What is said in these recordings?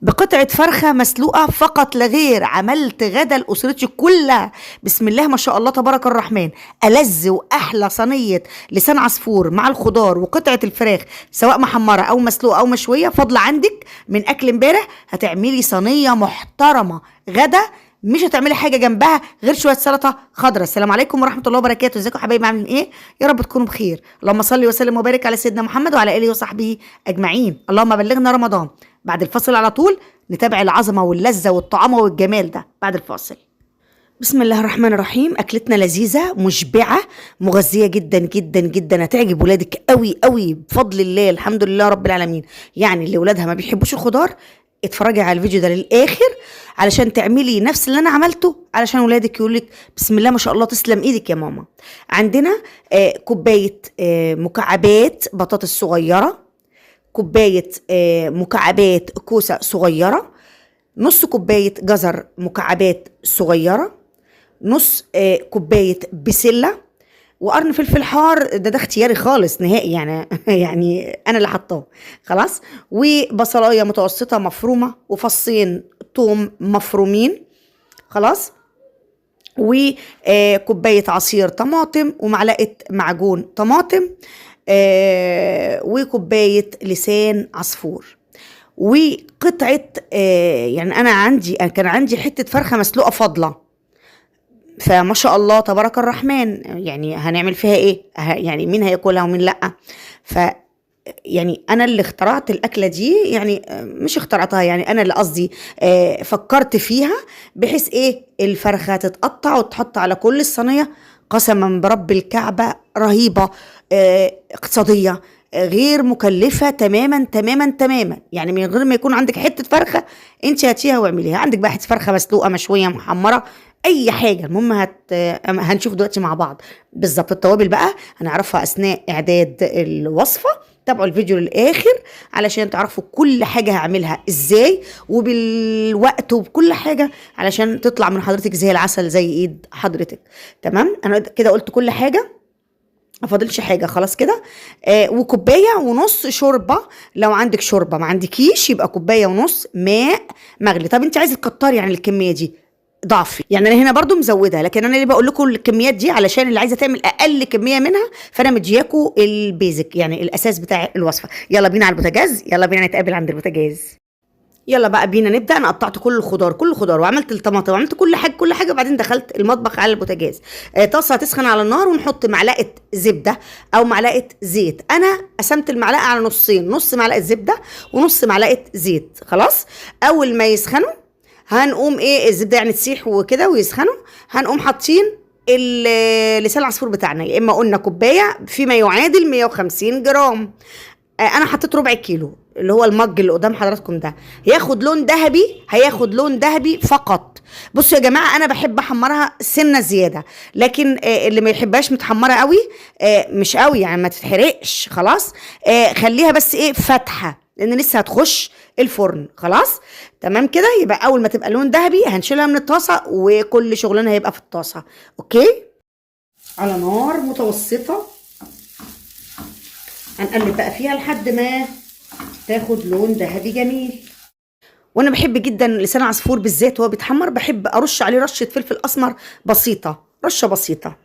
بقطعة فرخة مسلوقة فقط لا غير. عملت غدا لأسرتي كلها، بسم الله ما شاء الله تبارك الرحمن. ألذ وأحلى صينية لسان عصفور مع الخضار وقطعة الفراخ، سواء محمرة أو مسلوقة أو مشوية. فضل عندك من أكل امبارح هتعملي صينية محترمة غدا، مش هتعملي حاجة جنبها غير شوية سلطة خضراء. السلام عليكم ورحمة الله وبركاته. ازيكم يا حبايبي، عاملين ايه؟ يا رب تكونوا بخير. اللهم صل وسلم وبارك على سيدنا محمد وعلى اله وصحبه اجمعين. اللهم بلغنا رمضان. بعد الفاصل على طول نتابع العظمة واللذه والطعامه والجمال ده بعد الفاصل. بسم الله الرحمن الرحيم. اكلتنا لذيذة مشبعة مغذيه جدا جدا جدا، هتعجب ولادك قوي قوي بفضل الله، الحمد لله رب العالمين. يعني اللي ولادها ما بيحبوش الخضار اتفرجي على الفيديو ده للاخر علشان تعملي نفس اللي انا عملته، علشان ولادك يقولك بسم الله ما شاء الله تسلم ايدك يا ماما. عندنا كوباية مكعبات بطاطس صغيرة، كوباية مكعبات كوسة صغيرة، نص كوباية جزر مكعبات صغيرة، نص كوباية بسلة، وقرن فلفل حار. ده اختياري خالص نهائي يعني يعني انا اللي حطاه خلاص. وبصلايه متوسطه مفرومه، وفصين توم مفرومين خلاص، وكوبايه عصير طماطم، ومعلقة معجون طماطم، وكوبايه لسان عصفور، وقطعه يعني انا عندي كان عندي حتة فرخة مسلوقة فاضلة، فما شاء الله تبارك الرحمن، يعني هنعمل فيها ايه؟ يعني مين هياكلها ومين لا؟ ف يعني انا اللي اخترعت الاكلة دي، يعني مش اخترعتها، يعني انا اللي قصدي فكرت فيها، بحيث ايه الفرخه تتقطع وتتحط على كل الصينية. قسما برب الكعبة رهيبة، اقتصادية، غير مكلفة تماما تماما تماما. يعني من غير ما يكون عندك حتة فرخة انت هاتيها واعمليها. عندك بقى حتة فرخة مسلوقة مشوية محمرة اي حاجة، المهم هنشوف دلوقتي مع بعض بالظبط. التوابل بقى هنعرفها اثناء اعداد الوصفة. تابعوا الفيديو للاخر علشان تعرفوا كل حاجة هعملها ازاي وبالوقت وبكل حاجة، علشان تطلع من حضرتك زي العسل زي ايد حضرتك. تمام، انا كده قلت كل حاجة، ما فاضلش حاجة خلاص كده. وكوبايه ونص شوربة لو عندك شوربة، ما عندكيش يبقى كوباية ونص ماء مغلي. طب انت عايزه تكتري يعني الكمية دي ضعفي، يعني انا هنا برضو مزودها، لكن انا اللي بقول لكم الكميات دي علشان اللي عايزه تعمل اقل كمية منها، فانا مدياكوا ال basic يعني الاساس بتاع الوصفة. يلا بينا على البوتاجاز، يلا بينا نتقابل عند البوتاجاز. يلا بقى بينا نبدا. انا قطعت كل الخضار، كل الخضار، وعملت الطماطم وعملت كل حاجة كل حاجة، وبعدين دخلت المطبخ على البوتاجاز. طاسه تسخن على النار، ونحط معلقه زبدة او معلقه زيت. انا قسمت المعلقة على نصين، نص معلقه زبدة ونص معلقه زيت خلاص. اول ما يسخنوا هنقوم ايه الزبدة يعني تسيح وكده ويسخنوا، هنقوم حاطين لسان العصفور بتاعنا، يا اما قلنا كوباية فيما يعادل 150 جرام. انا حطيت ربع كيلو اللي هو المج اللي قدام حضراتكم ده. هياخد لون ذهبي، هياخد لون ذهبي فقط. بصوا يا جماعة، انا بحب احمرها سنة زيادة، لكن اللي ما يحبهاش متحمره قوي، مش قوي يعني ما تتحرقش خلاص، خليها بس ايه فاتحة، لان لسه هتخش الفرن خلاص. تمام كده، يبقى اول ما تبقى لون ذهبي هنشيلها من الطاسه، وكل شغلنا هيبقى في الطاسه. okay، على نار متوسطه هنقلب بقى فيها لحد ما تاخد لون ذهبي جميل. وانا بحب جدا لسان عصفور بالذات وهو بيتحمر، بحب ارش عليه رشه فلفل اسمر بسيطة، رشه بسيطة.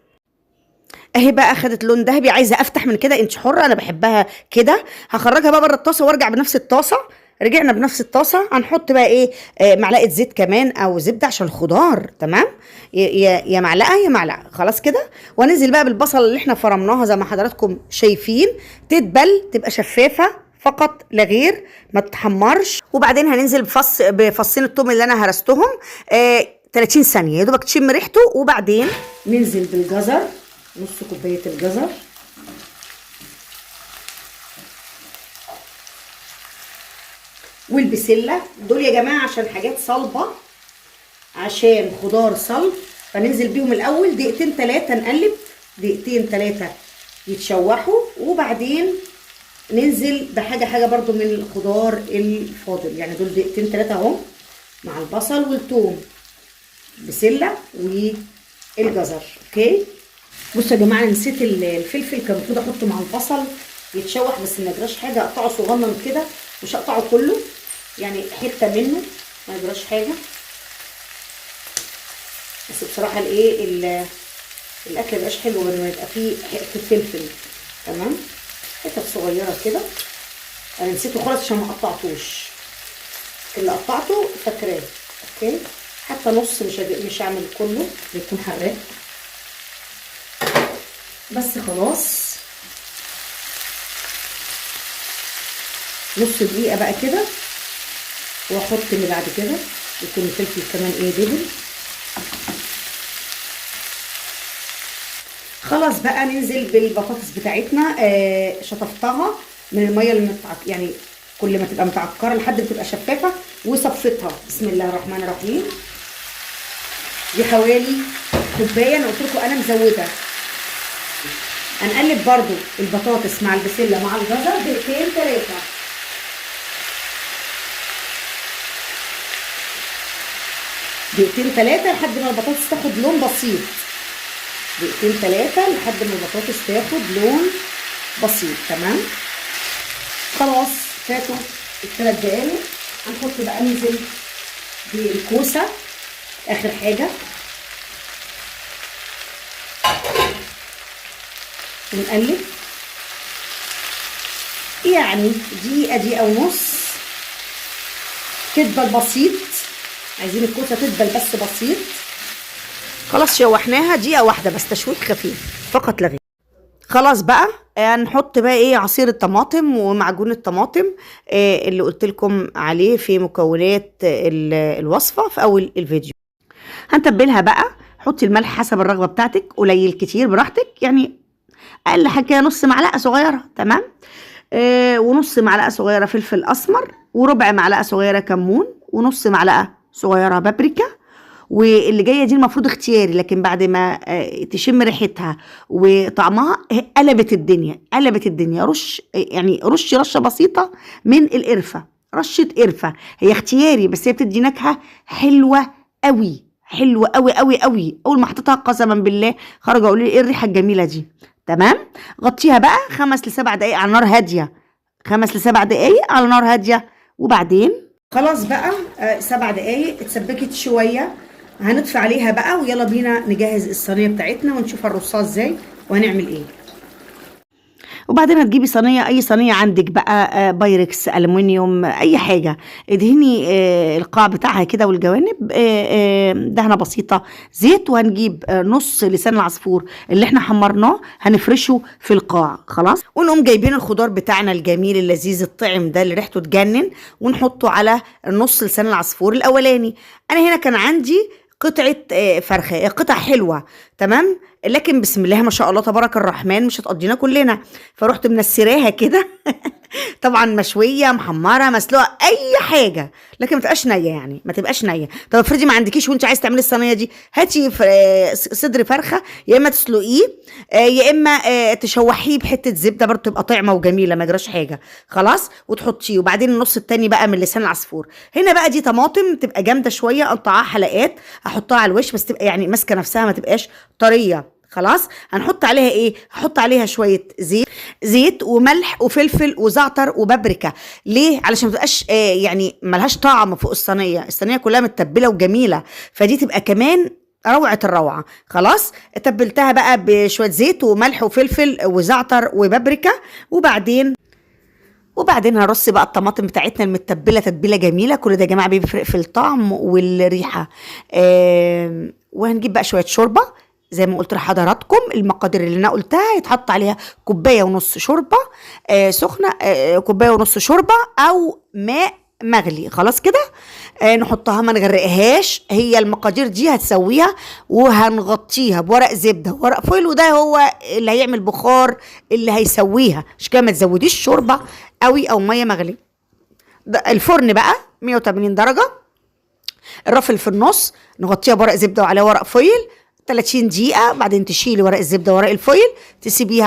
اهي بقى اخدت لون ذهبي. عايزه افتح من كده انت حره، انا بحبها كده. هخرجها بقى بره الطاسه وارجع بنفس الطاسه. رجعنا بنفس الطاسه، هنحط بقى ايه معلقه زيت كمان او زبدة عشان الخضار. تمام، يا معلقه يا معلقه خلاص كده. وانزل بقى بالبصل اللي احنا فرمناها زي ما حضراتكم شايفين، تدبل تبقى شفافة فقط لا غير، ما تتحمرش. وبعدين هننزل بفصين الثوم اللي انا هرستهم، 30 ثانية يا دوبك تشم ريحته. وبعدين ننزل بالجزر، نص كوباية الجزر، والبسله. دول يا جماعة عشان حاجات صلبه، عشان خضار صلب، فننزل بيهم الاول دقيقتين ثلاثة، نقلب دقيقتين ثلاثة يتشوحوا، وبعدين ننزل بحاجة حاجة برضو من الخضار الفاضل. يعني دول دقيقتين ثلاثة اهو مع البصل والثوم، بسلة والجزر. okay، بصوا يا جماعة، نسيت الفلفل، كان المفروض احطه مع البصل يتشوح، بس ما جراش حاجة، اقطعه صغنن كده، مش هقطعه كله. يعني حتة منه ما يجراش حاجة. بس بصراحة الايه الاكل مبقاش حلو غير ما يبقى فيه حتة فلفل. تمام، حتة صغيرة كده. انا نسيته خالص عشان ما قطعتوش، اللي قطعته فاكراه. okay، حتى نص، مش هعمل كله، بيكون حراق بس. خلاص نص دقيقة بقى كده، واحط اللي بعد كده، يكون الفلفل كمان ايه دبل. خلاص بقى ننزل بالبطاطس بتاعتنا. شطفتها من المية اللي يعني كل ما تبقى متعكره لحد ما تبقى شفافة، وصفيتها. بسم الله الرحمن الرحيم. دي حوالي كوباية، انا قلت لكم انا مزوده. هنقلب برضو البطاطس مع البسله مع الجزر دقيقتين 3. دقيقتين 3 لحد ما البطاطس تاخد لون بسيط. دقيقتين 3 لحد ما البطاطس تاخد لون بسيط. تمام، خلاص فاتوا ال3 دقايق. هنحط بقى، ننزل بالكوسه اخر حاجة، ونقلب يعني دقيقة دقيقة ونص، تدبل بسيط. عايزين الكوسه تدبل بس بسيط. خلاص شوحناها دقيقة واحدة بس، تشويح خفيف فقط لا غير. خلاص بقى هنحط بقى ايه، عصير الطماطم ومعجون الطماطم اللي قلت لكم عليه في مكونات الوصفة في اول الفيديو. هنتبلها بقى. حطي الملح حسب الرغبة بتاعتك، قليل كتير براحتك، يعني اقل حاجة نص معلقه صغيرة. تمام، ونص معلقه صغيرة فلفل اسمر، وربع معلقه صغيرة كمون، ونص معلقه صغيرة بابريكا. واللي جاية دي المفروض اختياري، لكن بعد ما تشم ريحتها وطعمها قلبت الدنيا، قلبت الدنيا. رش يعني رش رشه بسيطة من القرفه، رشه قرفه، هي اختياري بس هي بتدي نكهة حلوة قوي، حلوة قوي قوي قوي. اول ما حطيتها قسما بالله خرجوا يقولوا لي ايه الريحة الجميلة دي. تمام، غطيها بقى 5 ل7 دقايق على نار هادية، 5 ل7 دقايق على نار هادية. وبعدين خلاص بقى 7 دقايق اتسبكت شوية، هنطفي عليها بقى، ويلا بينا نجهز الصينية بتاعتنا ونشوف هنرصها ازاي وهنعمل ايه. وبعدين هتجيبي صينية، اي صينية عندك بقى، بايركس، الومنيوم، اي حاجة. ادهني القاع بتاعها كده والجوانب دهنه بسيطة زيت. وهنجيب نص لسان العصفور اللي احنا حمرناه هنفرشه في القاع. خلاص، ونقوم جايبين الخضار بتاعنا الجميل اللذيذ الطعم ده اللي ريحته تجنن، ونحطه على نص لسان العصفور الاولاني. انا هنا كان عندي قطعة فرخة، قطع حلوة. تمام، لكن بسم الله ما شاء الله تبارك الرحمن مش هتقضينا كلنا، فروحت منسراها كده. طبعا مشوية محمرة مسلوقة اي حاجة، لكن ما تبقاش نيه، يعني ما تبقاش نيه. طب افرضي ما عندكيش وانت عايز تعملي الصينية دي، هاتي صدر فرخة، يا اما تسلقيه يا اما تشوحيه بحته زبدة برضه تبقى طعمه وجميلة ما يجراش حاجة. خلاص، وتحطيه. وبعدين النص التاني بقى من لسان العصفور. هنا بقى دي طماطم تبقى جامدة شوية، اقطعها حلقات، احطها على الوش بس تبقى يعني ماسكه نفسها ما تبقاش طرية. خلاص، هنحط عليها ايه؟ هحط عليها شوية زيت وملح وفلفل وزعتر وبابريكا. ليه؟ علشان ما تبقاش يعني ملهاش طعم فوق الصينية، الصينية كلها متبله وجميلة، فدي تبقى كمان روعه الروعة. خلاص، تبلتها بقى بشوية زيت وملح وفلفل وزعتر وبابريكا. وبعدين هرص بقى الطماطم بتاعتنا المتبله تتبيله جميلة. كل ده يا جماعة بيفرق في الطعم والريحه. وهنجيب بقى شوية شوربة زي ما قلت لحضراتكم، المقادير اللي انا قلتها يتحط عليها 1.5 كوباية شوربة سخنة، 1.5 كوباية شوربة او ماء مغلي. خلاص كده، نحطها ما نغرقهاش، هي المقادير دي هتسويها. وهنغطيها بورق زبدة وورق فويل، وده هو اللي هيعمل بخار اللي هيسويها. عشان كده ما تزوديش شوربة قوي او مية مغلي. الفرن بقى 180 درجه، الرف اللي في النص نغطيها بورق زبدة وعليها ورق فويل 30 دقيقة. بعدين تشيلي ورق الزبدة وورق الفويل، تسيبيها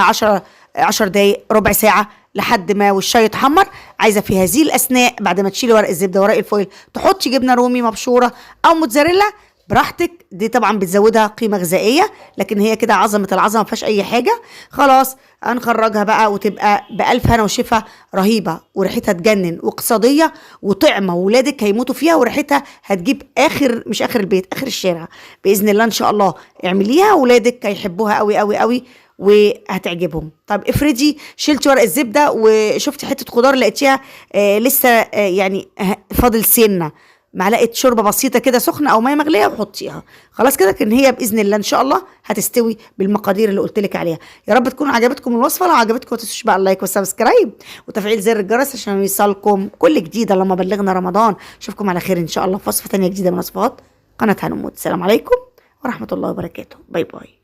10 دقايق ربع ساعة لحد ما وشها يتحمر. عايزة في هذه الأثناء بعد ما تشيلي ورق الزبدة وورق الفويل تحطي جبنة رومي مبشورة أو موتزاريلا. براحتك، دي طبعا بتزودها قيمة غذائية، لكن هي كده عظمه العظمة ما فيهاش اي حاجة. خلاص هنخرجها بقى وتبقى بألف هنا وشفا، رهيبة وريحتها تجنن واقتصادية وطعمه، وولادك هيموتوا فيها، وريحتها هتجيب اخر، مش اخر البيت، اخر الشارع باذن الله ان شاء الله. اعمليها ولادك هيحبوها قوي قوي قوي وهتعجبهم. طب افرضي شلتي ورق الزبدة وشفتي حتة خضار لقيتيها لسه يعني فاضل سنة، معلقه شوربة بسيطة كده سخنة او مية مغليه وحطيها، خلاص كده. لكن هي باذن الله ان شاء الله هتستوي بالمقادير اللي قلت لك عليها. يا رب تكون عجبتكم الوصفة، لو عجبتكم ما تنسوش بقى ال like وال subscribe وتفعيل زر الجرس عشان يوصلكم كل جديد. اللهم بلغنا رمضان. اشوفكم على خير ان شاء الله في وصفه ثانية جديدة من وصفات قناة هنموت. السلام عليكم ورحمة الله وبركاته. bye bye.